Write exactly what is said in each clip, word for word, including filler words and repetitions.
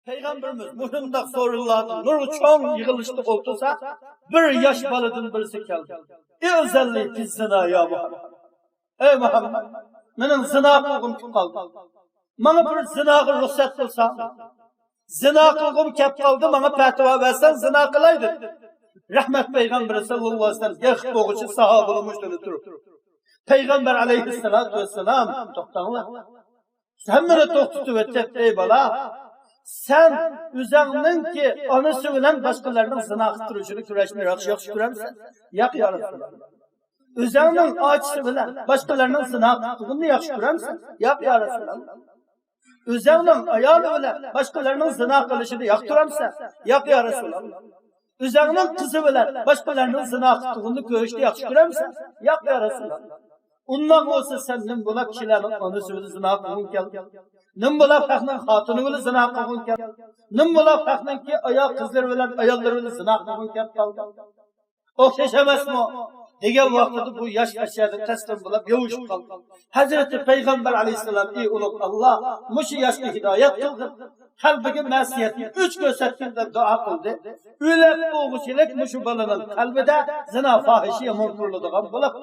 پەيغەمبىرىمىز مۇشۇنداق سورۇنلاردا نۇرغۇن چوڭ يىغىلىشتا ئولتۇرسا، بىر ياش بالىدىن بىرسى كەلدى. ئىئزەنلى فىززىنا يا مۇھەممەد. ئەي مۇھەممەد، مېنىڭ زىنا قىلغۇم كېلىپ قالدى. ماڭا بىر زىناغا رۇخسەت قىلساڭ. زىنا قىلغۇم كەپ قالدى، ماڭا پەتىۋا بەرسەڭ زىنا قىلاي دېدى. رەھمەت پەيغەمبىرى ساللاللاھۇ ئەلەيھى ۋەسەللەم گەپ بولغۇچە ساھابىلىرى مۇشۇنى تۇرۇپ. پەيغەمبەر ئەلەيھىسسالاتۇ ۋەسسالام، توختاڭلار. ھەممىنى توختىتىۋەتتى، ئەي بالا. سەن ئۆزۈڭنىڭكى ئانىسى بىلەن باشقىلارنىڭ زىنا قىلىپ تۇرۇشىنى كۆرۈشنى ياخشى، ياخشى كۆرەمسەن؟ ياق، يا رەسۇلاللا. ئۆزۈڭنىڭ ئاچىسى بىلەن باشقىلارنىڭ زىنا قىلىدىغىنىنى ياخشى كۆرەمسەن؟ ياق، يا رەسۇلاللا. ئۆزۈڭنىڭ ئايالى بىلەن باشقىلارنىڭ زىنا قىلىشىنى ياقتۇرامسەن؟ ياق، يا رەسۇلاللا. ئۆزۈڭنىڭ قىزى بىلەن باشقىلارنىڭ زىنا قىلىدىغىنىنى كۆرۈشنى ياخشى كۆرەمسەن؟ ياق، يا رەسۇلاللا. ئۇنداق بولسا سەن نېمە بولاپ كىشىلەرنىڭ ئانىسى بىلەن زىنا قىلغۇڭ كەلدى؟ نېمە بولاپ خەقنىڭ خوتۇنى بىلەن زىنا قىلغۇڭ كەلدى؟ نېمە بولاپ خەقنىڭكى ئايال قىزلىرى بىلەن ئاياللىرى بىلەن زىنا قىلغۇڭ كەپ قالدى؟ ئوخشاش ئەمەسمۇ؟ دېگەن ۋاقتىدا بۇ ياش ئەشەدە تەسلىم بولاپ يوشۇپ قالدى. ھەزرىتى پەيغەمبەر ئەلەيھىسسالام، ئى ئۇلۇغ ئاللا، مۇشۇ ياشنى ھىدايەت قىلغىن، قەلبىگە مەسىيەتنى ئۆچ كۆرسەتكىن دەپ دۇئا قىلدى. ئۆلۈپ بولغۇچىلىك مۇشۇ بالىنىڭ قەلبىدە زىنا، فاھىشە يامان قۇرۇلىدىغان بولۇپ.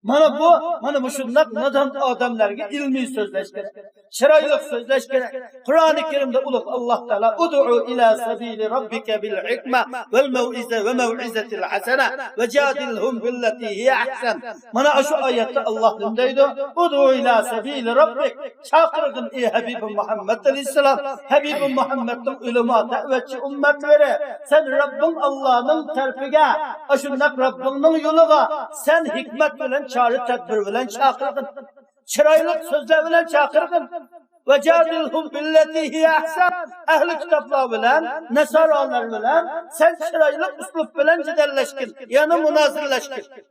مانا بۇ، مانا مۇشۇنداق نادان ئادەملەرگە ئىلمىي سۆزلەش كېرەك. چىرايلىق سۆزلەش كېرەك. قۇرئانى كەرىمدە ئۇلۇغ ئاللا تائالا، «ئۇدئۇ ئىلا سەبىلى رەببىكە بىل ھىكمە ۋەل مەۋئىزە، ۋە مەۋئىزەتىل ھەسەنە ۋە جادىلھۇم بىللەتى ھىيە ئەھسەن.» مانا ئاشۇ ئايەتتە ئاللا نېمە دەيدۇ؟ «ئۇدئۇ ئىلا سەبىلى رەببىك.» چاقىرغىن، ئى ھەبىبىم مۇھەممەد ئەلەيھىسسالام، ھەبىبىم مۇھەممەدنىڭ ئۆلىما، دەۋەتچى ئۈممەتلىرى، سەن رەببىڭ ئاللانىڭ تەرىپىگە، ئاشۇنداق رەببىڭنىڭ يولىغا سەن ھېكمەت بىلەن، چارە تەدبىر بىلەن چاقىرغىن. چىرايلىق سۆزلەر بىلەن چاقىرغىن. «ۋەجادىلھۇم بىللەتى ھىيە ئەھسەن.» ئەھلى كىتابلار بىلەن، نەسارالار بىلەن سەن چىرايلىق ئۇسلۇب بىلەن جېدەللەشكىن، يەنى مۇنازىرىلەشكىن.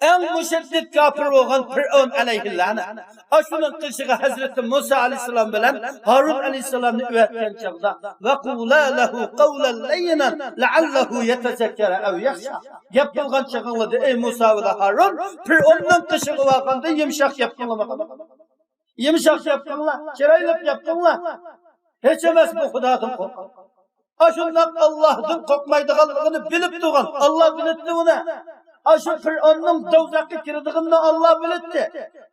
ئەڭ مۇشەددىد كاپىر بولغان پىرئەۋن ئەلەيھىللەنە، ئاشۇنىڭ قېشىغا ھەزرىتى مۇسا ئەلەيھىسسالام بىلەن ھارۇن ئەلەيھىسسالامنى ئەۋەتكەن چاغدا، «ۋەقۇلا لەھۇ قەۋلەن لەييىنەن لەئەللەھۇ يەتەزەككەرۇ ئەۋ يەخشا.» گەپ قىلغان چېغىڭلاردا، ئەي مۇسا بىلەن ھارۇن، پىرئەۋننىڭ قېشىغا بارغاندا يۇمشاق گەپ قىلمىغىن. يۇمشاق گەپ قىلىڭلار، چىرايلىق گەپ قىلىڭلار. ھېچ ئەمەس بۇ خۇدادىن قورقۇڭ. ئاشۇنداق ئاللاھتىن قورقمايدىغانلىقىنى بىلىپ تۇرغان، ئاللا بىلەتتى ئۇنى. ئاشۇ پىرئەۋننىڭ دوزاخقا كىرىدىغىنىنى ئاللا بىلەتتى.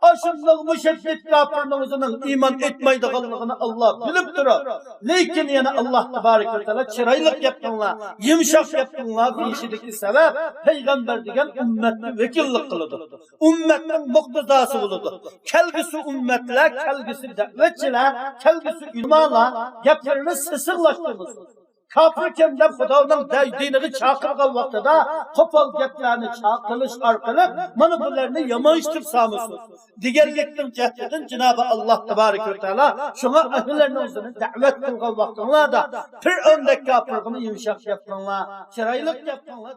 ئاشۇنداق مۇشەددىد كاپىرنىڭ ئۆزىنىڭ ئىمان ئېيتمايدىغانلىقىنى ئاللا بىلىپ تۇرۇپ، لېكىن يەنە ئاللا تەبارەك ۋە تائالا، چىرايلىق گەپ قىلىڭلار، يۇمشاق گەپ قىلىڭلار دېيىشىدىكى سەۋەب، پەيغەمبەر دېگەن ئۈممەتكە ۋەكىللىك قىلىدۇ. ئۈممەتنىڭ مۇقتىزاسى بولىدۇ. كەلگۈسى ئۈممەتلەر، كەلگۈسى دەۋەتچىلەر، كەلگۈسى ئۆلىمالار گەپلىرىنى سېسىقلاشتۇرمىسۇن. كاپىركەن دەپ خۇدانىڭ دە-، دىنىغا چاقىرغان ۋاقتىدا قوپال گەپلەرنى چاقىرىش ئارقىلىق مانا بۇلارنى يامانشىتىپ سالمىسۇن دېگەنلىكنىڭ جەھىتىدىن جانابى ئاللا تەبارەك ۋە تائالا شۇڭا ئەھلىلەرنىڭ ئۆزىنى دەۋەت قىلغان ۋاقتىڭلاردا پىرئەۋندەك كاپىرغىمۇ يۇمشاق گەپ قىلىڭلار، چىرايلىق گەپ قىلىڭلار.